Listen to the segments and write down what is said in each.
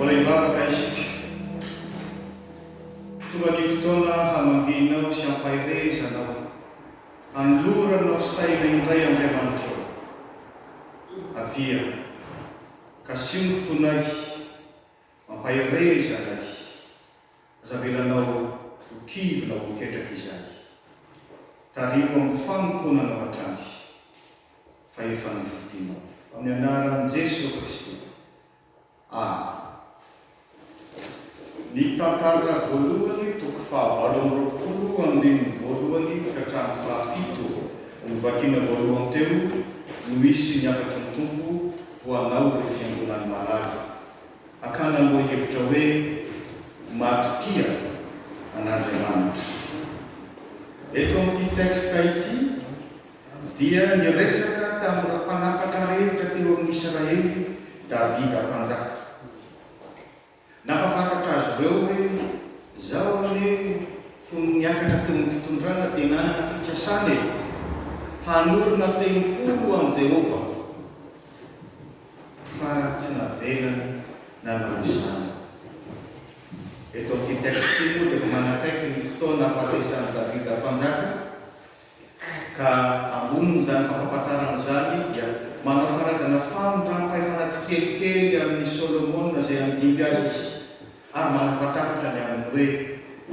Mbola hivavaka isika. Tonga ny fotoana hamangianao sy hampaherezanao, hanoloranao saina indray Andriamanitra ô. Avia, kasiho ny fonay, mampahereza anay. Aza avelanao ho kivy na ho ketraka izahay. Tariho amin'ny fanompoana Anao hatrany, fa efa nofidinao. Amin'ny anaran'i Jesoa Kristy. Amen. Ny tantara voalohany, toko fahavalo amby 20, andininy voalohany ka hatramin'ny fahafito, novakiana voalohany teo, no hisy ny hafatry ny Tompo ho anao ry Fiangonan'ny malala. Hakana lohahevitra hoe Matokia an'Andriamanitra. Eto amin'ity texte ity dia niresaka tamin'ireo mpanapaka rehetra teo amin'ny Israely Davida mpanjaka. Nampahafantatra azy ireo hoe, Izaho anie fony niakatra teo amin'ny fitondrana dia nanana fikasana e, hanorina tempoly ho an'i Jehovah. Fa tsy navelany nanao izany. Eto amin'ity texte ity moa dia efa manakaiky ny fotoana hahafatesan'i Davida mpanjaka, ka ambonin'izany fampahafantarana izany dia manao karazana famindram-pahefana tsikelikely amin'i Solomona izay handimby azy izy, ary manafatrafatra ny amin'ny hoe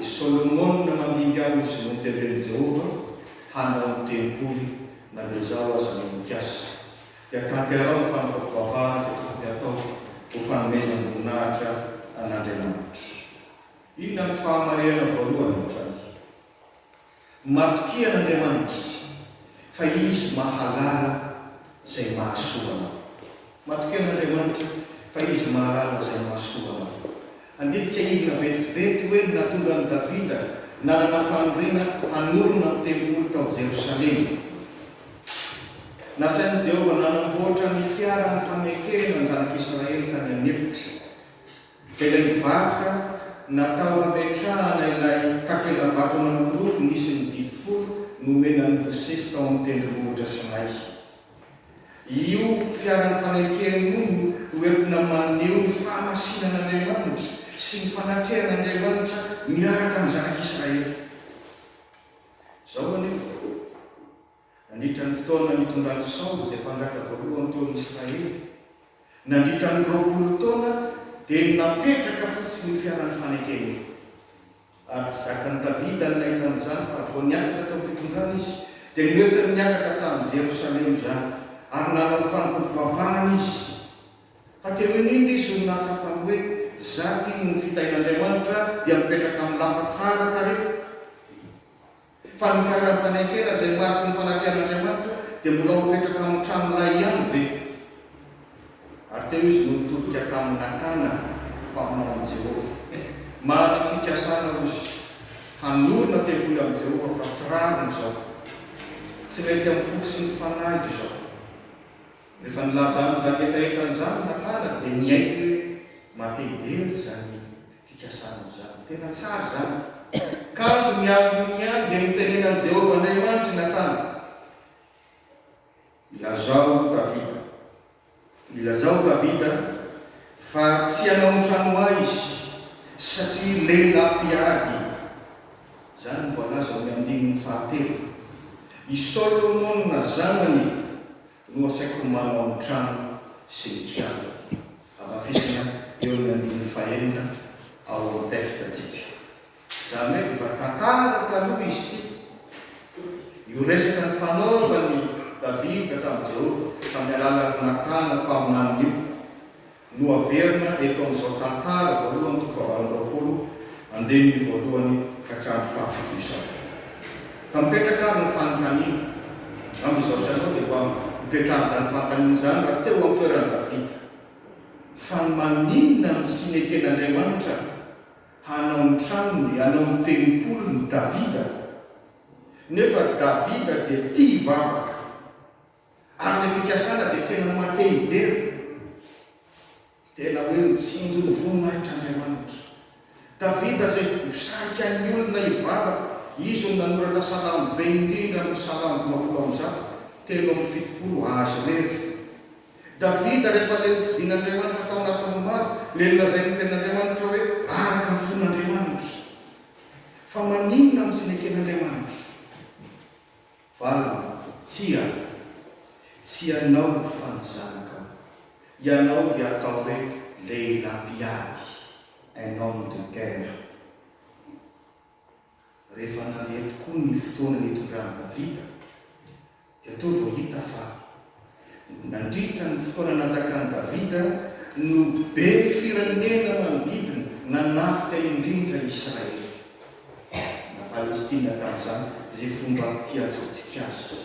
i Solomona mandimby ahy hozy no notendren'i Jehovah hanao ny tempoly na dia izaho aza no nikasa. Dia tanteraho ny fanompoam-pivavahana izay tokony hatao ho fanomezam-boninahitra an'Andriamanitra. Inona no fahamarihana voalohany amin'izany? Matokia an'Andriamanitra fa Izy mahalala izay mahasoa anao. Matokia an'Andriamanitra fa Izy mahalala izay mahasoa anao. Andeha tsiahivina vetivety hoe ny nahatonga an'i Davida nanana faniriana hanorina ny tempoly tao Jerosalema. Nasain'i Jehovah nanamboatra ny fiaran'ny fanekena ny zanak'Israely tany an'efitra. Dia ilay vata natao hametrahana ilay takela-bato anankiroa nisy ny Didy Folo nomena an'i Mosesy tao amin'ny Tendrombohitra Sinay. Io fiaran'ny fanekena io no hoentina maneho ny fahamasinan'Andriamanitra sy ny fanatrehan'Andriamanitra miaraka amin'ny zanak'Israely. Izao anefa, nandritra ny fotoana nitondran'i Saoly, izay mpanjaka voalohany teo amin'ny Israely, nandritra ny 20 taona, dia napetraka fotsiny io fiaran'ny fanekena io. Ary tsy zakan'i Davida ny nahita an'izany, fa vao niakatra teo am-pitondrana izy, dia noentiny niakatra tany Jerosalema izany, ary nanao fanompoam-pivavahana izy. Fa teo indrindra izy no nahatsapa ny hoe, Izaho ity noho ny fitahian'Andriamanitra dia mipetraka amin'ny lapa tsara tarehy. Fa ny fiaran'ny fanekena izay mariky ny fanatrehan'Andriamanitra dia mbola ho mipetraka amin'ny tranolay ihany ve? Ary teo izy no nitodika tamin'i Natana, mpaminanin'i Jehovah. Manana fikasana, hoy izy, hanorina tempoly amin'i Jehovah, fa tsy rariny izao. Tsy mety amin'ny foko sy ny fanahiko izao. Rehefa nilaza an'izany hetahetany izany Natana dia niaiky hoe maha-te-hidery izany fikasana izany. Tena tsara izany. Kanjo ny alin'iny ihany dia notenenan'i Jehovah Andriamanitra i Natana. Ilazao Davida. Ilazao Davida fa tsy hanao ny trano ho ahy izy, satria lehilahy mpiady. Izany no voalaza ao amin'ny andininy fahatelo. I Solomona zanany no asaiko manao ny trano sy ny kianja. Hamafisina eo amin'ny andininy fahenina ao amin'ny texte-ntsika. Izany hoe efa tantara taloha izy ity. Io resaka nifanaovan'i Davida tamin'i Jehovah tamin'ny alalan'i Natana mpaminaniny io. No averina eto amin'izao tantara voalohany toko fahavalo amby 20 andininy voalohany ka hatramin'ny fahafito izao. Ka mipetraka ary ny fanontaniana, angamba izaho sy ianao dia mba nipetrahan'izany fanontaniana izany raha teo an-toeran'i Davida, fa ny maninona no tsy neken'Andriamanitra hanao ny tranony, hanao ny tempoliny Davida? Nefa Davida dia tia hivavaka. Ary ilay fikasana dia tena maha te hidera. Tena hoe mitsinjo ny voninahitr'Andriamanitra. Davida izay mpisarika ny olona hivavaka, izy no nanoratra salamo be indrindra amin'ny salamo 150, 73 azy irery. Davida rehefa ilay nofidin'Andriamanitra tao anatin'ny maro, ilay nolazain'ny tenin'Andriamanitra hoe araka ny fon'Andriamanitra. Fa maninona no tsy neken'Andriamanitra? Valiny, Tsia, tsy ianao fa ny zanakao. Ianao dia atao hoe lehilahy mpiady, un homme de guerre. Rehefa nandeha tokoa ny fotoana nitondran'i Davida, dia teo vao hita fa nandritra ny fotoana nanjakan'i Davida no be firenena manodidina nanafika indrindra Israely, na Palestina tamin'izany, izay fomba hiantsoantsika azy.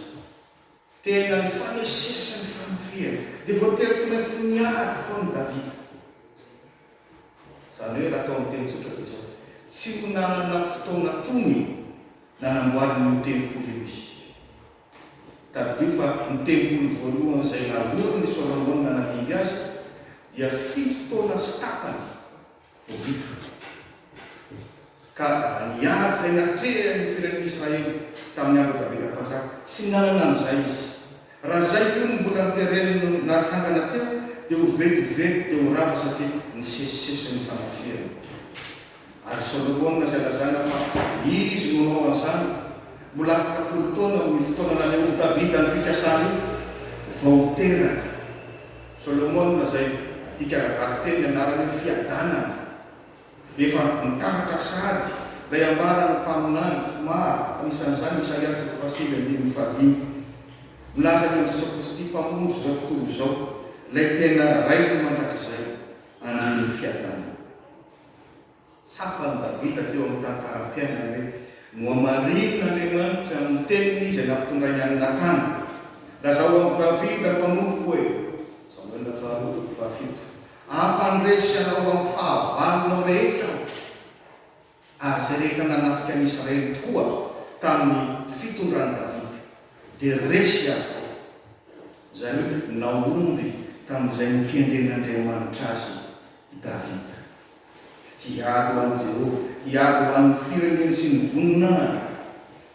Tena nifanesesy ny fanafihana, dia voatery tsy maintsy niady foana i Davida. Izany hoe raha atao amin'ny teny tsotra dia izao, tsy ho nanana fotoana tony nanamboarany io tempoly io izy. Tadidio fa ny tempoly voalohany izay naorin'i Solomona nandimby azy dia fito taona sy tapany vao vita. Ka raha ny ady izay natrehan'ny firenen'Israely tamin'ny andron'i Davida Mpanjaka, tsy nanana an'izay izy. Raha izay io no mbola notereny natsangana teo, dia ho vetivety dia ho rava satria nisesisesy ny fanafihana. Ary Solomona izay lazaina fa izy no nanao an'izany, mbola afaka folo taona amin'ny fotoana nanehoan'i Davida ny fikasany io, vao teraka. Solomona izay adika ara-bakiteny ny anarany hoe fiadanana. Efa nitaratra sahady ilay ambaran'ny mpaminany maro, anisan'izany Isaia toko fahasivy andininy fahadimy, milaza ny amin'i Jesoa Kristy Mpamonjy izao tontolo izao, ilay tena Rainy mandrakizay, Andrian'ny fiadanana. Tsapan'i Davida teo amin'ny tantaram-piainany hoe nohamarinin'Andriamanitra amin'ny teniny izay nampitondrainy an'i Natana, Lazao amin'i Davida mpanompoko hoe, Samoela faharoa toko fahafito, Hampandresy anao amin'ny fahavalonao rehetra Aho. Ary izay rehetra nanafika an'i Israely tokoa tamin'ny fitondran'i Davida, dia resy avokoa. Izany hoe nahomby tamin'izay nokendren'Andriamanitra azy i Davida. Hiady ho an'i Jehovah, hiady ho an'ny fireneny sy ny voninahiny.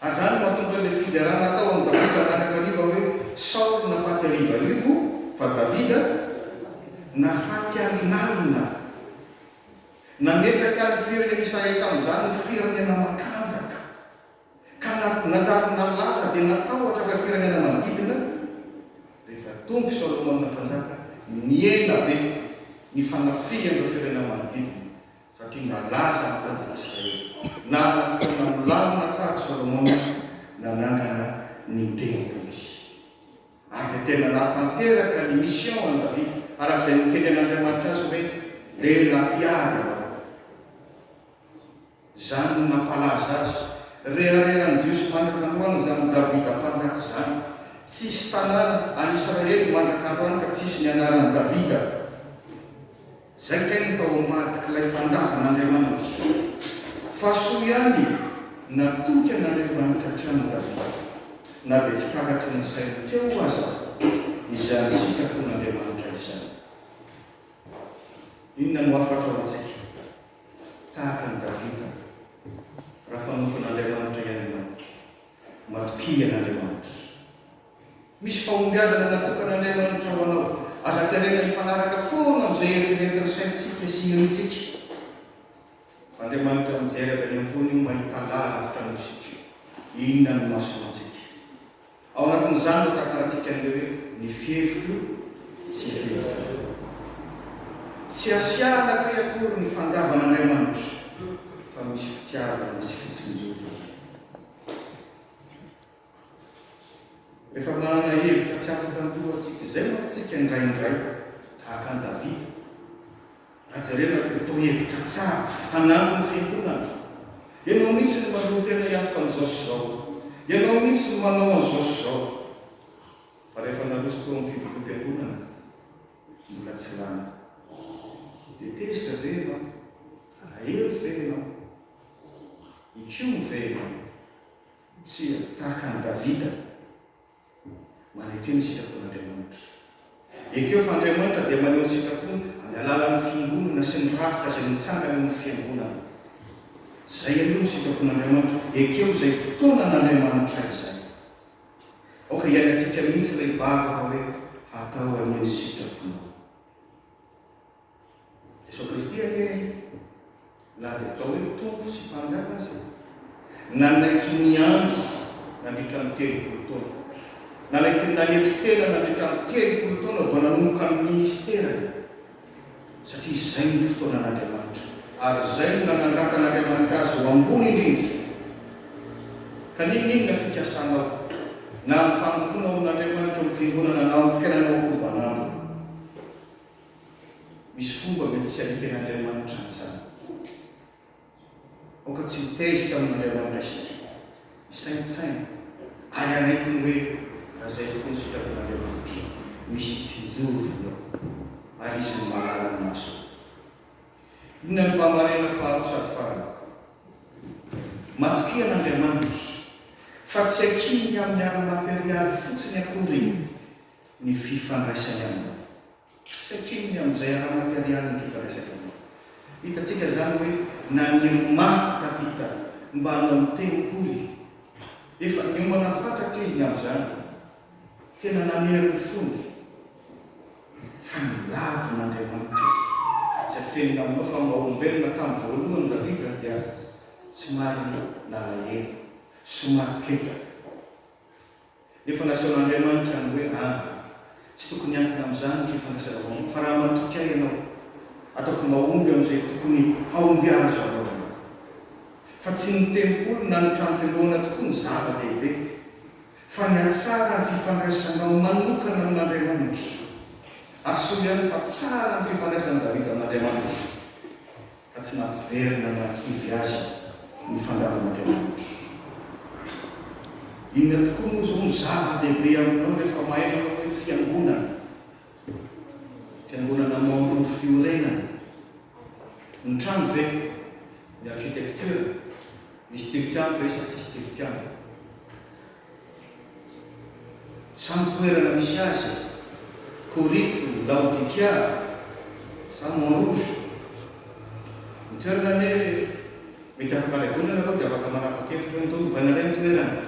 Ary izany no mahatonga ilay fiderana atao amin'i Davida mandrakariva hoe, Saoly nahafaty arivarivo, fa Davida nahafaty alinalina. Nametraka ny firenen'Israely tamin'izany ho firenena matanjaka. Ka nanjary nalaza dia natahotra ireo firenena manodidina, rehefa tonga i Solomona mpanjaka, nihena be ny fanafihan'ireo firenena manodidina, satria nalaza ny tanjak'Israely. Nanana fotoana milamina tsara i Solomona nanangana ny tempoly. Ary dia tena nahatanteraka ny mission an'i Davida, araka izay notenenin'Andriamanitra azy hoe, Lehilahy mpiady ianao. Izany no nampalaza azy. Reharehan'ny Jiosy mandrak'androany izany Davida mpanjaka izany. Tsisy tanàna any Israely mandrak'androany ka tsisy ny anaran'i Davida. Izay kay no tao ambadik'ilay fandavan'Andriamanitra. Fa soa ihany natoky an'Andriamanitra hatrany Davida, na dia tsy takatry ny sainy teo aza izany sitrapon'Andriamanitra izany. Inona no hafatra ho antsika? Tahaka an'i Davida, raha mpanompon'Andriamanitra ihany ianao, matokia an'Andriamanitra. Misy fahombiazana natokan'Andriamanitra ho anao. Aza terena hifanaraka foana amin'izay eritreretin'ny saintsika sy irintsika. Fa Andriamanitra mijery avy any ambony io mahita lavitra noho isika. Inona no mahasoa antsika? Ao anatin'izany no atakarantsika an'ilay hoe ny fihevitro tsy fihevitrareo. Tsy asiahana kay akory ny fandavan'Andriamanitra fa misy fitiavana sy fitsinjovana. Rehefa manana hevitra tsy afaka andohantsika izay mantsy tsika indraindray, tahaka an'i Davida, Raha jerena dia toa hevitra tsara hanampy ny fiangonana. Ianao mihitsy no manolo-tena hiantoka an'izao sy izao. Ianao mihitsy no manao an'izao sy izao. Fa rehefa naroso teo amin'ny fivoriam-piangonana, mbola tsy lany. Dia tezitra ve ianao? Alahelo ve ianao? Hikomy ve ianao? Tsia, tahaka an'i Davida. Manekeo ny sitrapon'Andriamanitra. Ekeo fa Andriamanitra dia maneho ny sitrapony amin'ny alalan'ny fiangonana sy ny rafitra izay mitsangana eo amin'ny fiangonana. Izay aloha ny sitrapon'Andriamanitra. Ekeo izay fotoanan'Andriamanitra izay. Aoka hiainantsika mihitsy ilay vavaka hoe. Atao anie ny sitraponao. Jesoa Kristy anie na dia atao hoe Tompo sy Mpanjaka aza, nanaiky niandry nandritra ny 30 taona. Nanaiky nanetry tena nandritra ny 30 taona vao nanomboka ny ministerany. Satria izay no fotoanan'Andriamanitra, ary izay no nanandratan'Andriamanitra azy ho ambony indrindra. Ka n'inon'inona fikasanao, na amin'ny fanompoanao amin'Andriamanitra ao amin'ny Fiangonana na ao amin'ny fiainanao ankobanandro, misy fomba mety tsy haneken'Andriamanitra an'izany. Aoka tsy ho tezitra amin'Andriamanitra isika, hisaintsaina, ary hanaiky ny hoe raha izay tokoa ny sitrapon'Andriamanitra, misy tsinjoviny ao, ary Izy no mahalala ny mahasoa. Inona no fahamarinana faharoa sady farany? Matokia an'Andriamanitra fa tsy ankininy amin'ny ara-materialy fotsiny akory ny fifandraisany aminao. Tsy ankininy amin'izay ara-materialy ny fifandraisany aminao. Hitantsika izany hoe naniry mafy Davida mba hanao ny tempoly. Efa niomana fatratra izy ny amin'izany. Tena nanery ny fony. Fa nolavin'Andriamanitra izy. Ary tsy afenina aminao fa maha olombelona tamin'ny voalohany Davida dia somary nalahelo, somary ketraka. Nefa nasehon'Andriamanitra ny hoe an, tsy tokony hiankina amin'izany ny fifandraisana vaovao, fa raha matoky ahy ianao, ataoko mahomby amin'izay tokony hahomby azo anao ianao. Fa tsy ny tempoly na ny trano fiangonana tokoa no zava-dehibe, fa ny hatsara ny fifandraisanao manokana amin'Andriamanitra. Ary soa ihany fa tsara ny fifandraisan'i Davida amin'Andriamanitra. ka tsy nampiverina nahakivy azy ny fandavan'Andriamanitra. Inona tokoa moa izao no zava-dehibe aminao rehefa maheno ianao hoe fiangonana? Fiangonana Maondrory fiorenana. Ny trano ve? Ny architecture? Misy tilikambo ve sa tsisy tilikambo? Sa ny toerana misy azy? Korito, Laodikia, sa Mont Rouge? Ny toerana anie mety afaka levonina nareo dia afaka manapa-kevitra hoe ndao ovaina indray ny toerana.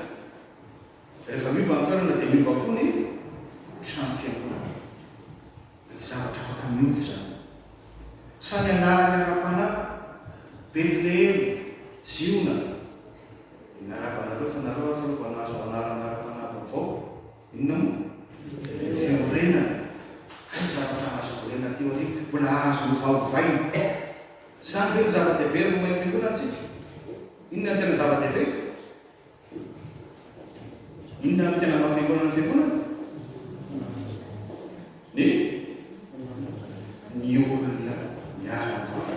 Rehefa miova ny toerana dia miova koa ny trano fiangonana. Mety zavatra afaka miova izany. Sa ny anarany ara-panahy? Betlehema, Ziona. Dia miarahaba anareo fa nareo ary aloha vao nahazo anarana ara-panahy vaovao. Inona moa? Fiorenana. Hay zavatra azo vorena aty aoriana, mbola azo novaovaina. Izany ve no zava-dehibe rehefa mahay fiangonana tsika? Inona no tena zava-dehibe? Inona no tena maha fiangonana ny fiangonana? Ny ny olona miara mivavaka.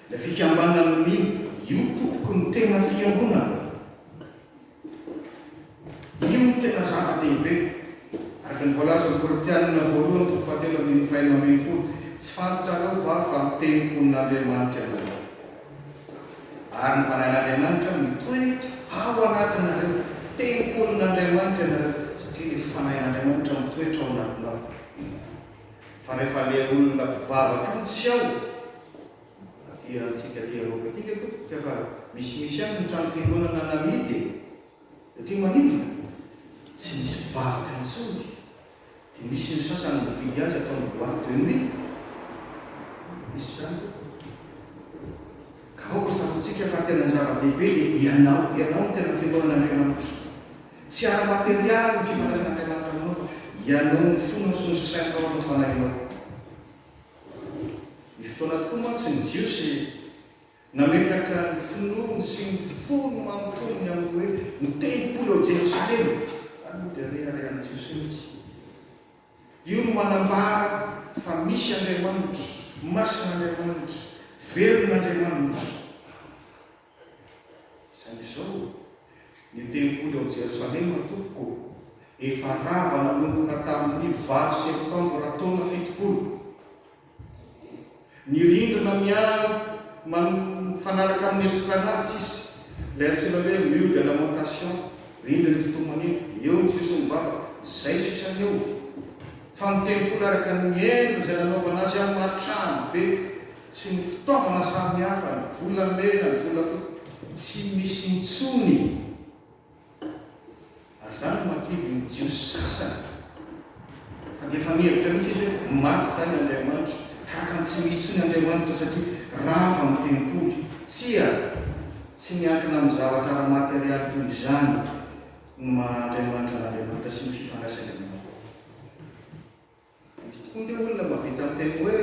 Ilay fikambanan'ny mino, io tompoko no tena fiangonana. Io no tena zava-dehibe. Araka ny voalazan'ny Korintianina voalohany toko fahatelo 16, tsy fantatrareo va fa tempolin'Andriamanitra ianareo? Ary ny Fanahin'Andriamanitra mitoetra ao anatinareo. Tempolin'Andriamanitra ianareo, satria ilay Fanahin'Andriamanitra mitoetra ao anatinao. Fa rehefa ilay olona mpivavaka io no tsy ao, aty amintsika aty Eropa aty nge tompoko dia efa misimisy ihany ny trano fiangonana namidy e! Satria maninona? Tsy misy mpivavaka intsony. Dia misy ny sasany mividy azy ataony boite de nuit. Misy izany tompoko. Ka aoka tsaroantsika fa tena ny zava-dehibe dia ianao, ianao no tena fiangonan'Andriamanitra. Tsy ara-materialy ny fifandraisan'Andriamanitra aminao fa ianao ny fonao sy ny sainao ary ny fanahinao. Ny fotoana tokoa mantsy ny Jiosy Nametraka ny finoany sy ny fony manontolo ny amin'ny hoe ny tempoly ao Jerosalema. Izany moa dia reharehan'ny Jiosy mihitsy. Io no manambara fa misy Andriamanitra, masina Andriamanitra, velona Andriamanitra. Saingy izao, ny tempoly ao Jerosalema, tompoko, efa rava nanomboka tamin'ny valo septambra taona 70. Ny rindrina mifanaraka amin'ny esplanade sisa, ilay antsoina hoe mur de lamentation, rindrin'ny fitomaniana, eo ny Jiosy mivavaka, izay sisa ny eo. Fa ny tempoly araka ny endriny izay nanaovana azy amin'ny maha trano be sy ny fitaovana samihafa, ny volamena, ny volafotsy, tsy misy intsony. Ary izany no mahakivy ny Jiosy sasany. Dia efa mihevitra mihitsy izy hoe maty izany Andriamanitra, tahaka ny tsy misy intsony Andriamanitra satria rava ny tempoly. Tsia! Tsy miankina amin'ny zavatra ara-materialy toy izany ny maha Andriamanitra an'Andriamanitra sy ny fifandraisany aminao. Misy tokoa nge olona mahavita miteny hoe,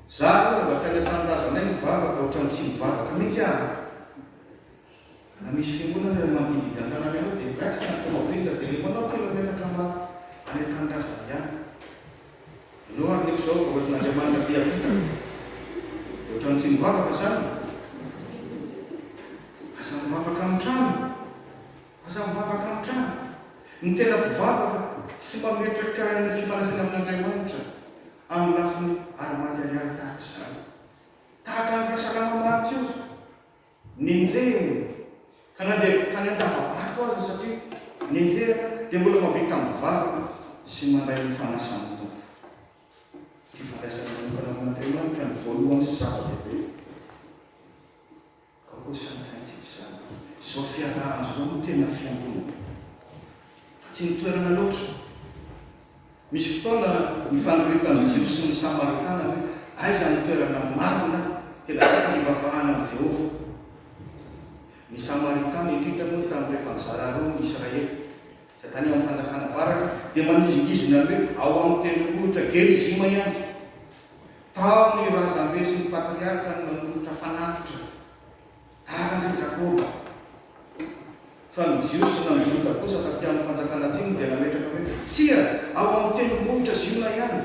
Za aloha raha mba tsy any an-tanindrazanay mivavaka ohatran'ny tsy mivavaka mihitsy aho. Ka na misy fiangonana ary mandididy an-tanàna eo dia raisina ny tomobile dia le manao kilometatra maro any an-tanindrazana ihany. Ianao ary nefa izao vao hoentin'Andriamanitra aty am-pita. Dia ohatran'ny tsy mivavaka izany? Aza mivavaka amin'ny trano. Aza mivavaka amin'ny trano. Ny tena mpivavaka tsy mametraka ny fifandraisany amin'Andriamanitra amin'ny lafiny ara-materialy tahaka izany. Tahaka an'i Rasalama maritiora, nenjehina, ka na dia tany an-dava-bato aza satria nenjehina dia mbola mahavita mivavaka sy mandray ny fanasan'ny Tompo. Fifandraisana manokana amin'Andriamanitra no voalohany sy zava-dehibe. Aoka ho saintsaintsika izany. Izao fiarahana izao no tena fiangonana. Fa tsy ny toerana loatra. Misy fotoana nifanoritan'ny Jiosy sy ny Samaritana hoe aiza ny toerana marina tena tokony hivavahana amin'i Jehovah. Ny Samaritana, indrindra moa tamin'ny rehefa nizara roa ny Israely, izay tany amin'ny fanjakana avaratra, dia manizingizina ny hoe ao amin'ny tendrombohitra Gerizima ihany. Tao ny razambe sy ny patriarka no nanolotra fanatitra, tahaka an-dry Jakoba. Fa ny Jiosy na ny Joda kosa taty amin'ny fanjakana atsimo dia nametraka hoe, Tsia, ao amin'ny tendrombohitra Ziona ihany.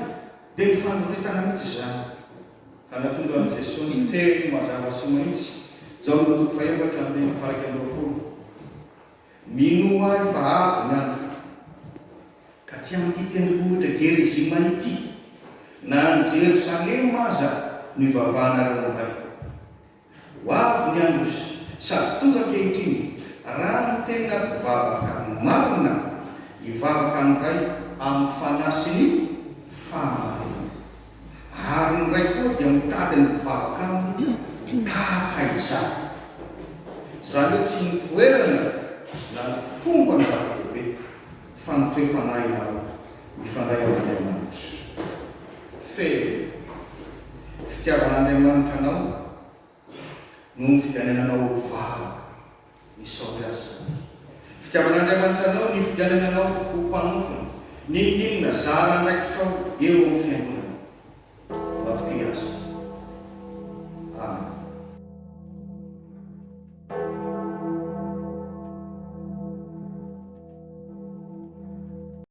Dia nifanoritana mihitsy izany. Ka nahatonga an'i Jesoa niteny mazava sy mahitsy, Jaona toko fahefatra andininy faha-21, Minoa ahy fa avy ny andro, ka tsy amin'ity tendrombohitra Gerizima ity, na any Jerosalema aza no hivavahanareo amin'ny Ray. Ho avy ny andro, sady tonga ankehitriny, raha ny tena mpivavaka marina hivavaka amin'ny Ray amin'ny fanahy sy ny fahamarinana. Ary ny Ray koa dia mitady ny mpivavaka aminy ho tahaka izany. Izany hoe tsy ny toerana na ny fomba no zava-dehibe fa ny toe-panahinao mifandray amin'Andriamanitra. Fehiny, Fitiavan'Andriamanitra anao no nifidianany anao ho mpivavaka. Misaory Azy izany. Fitiavan'Andriamanitra anao ny nifidianany anao ho mpanompony, n'inon'inona zara andraikitrao eo amin'ny fiangonana. Matokia Azy.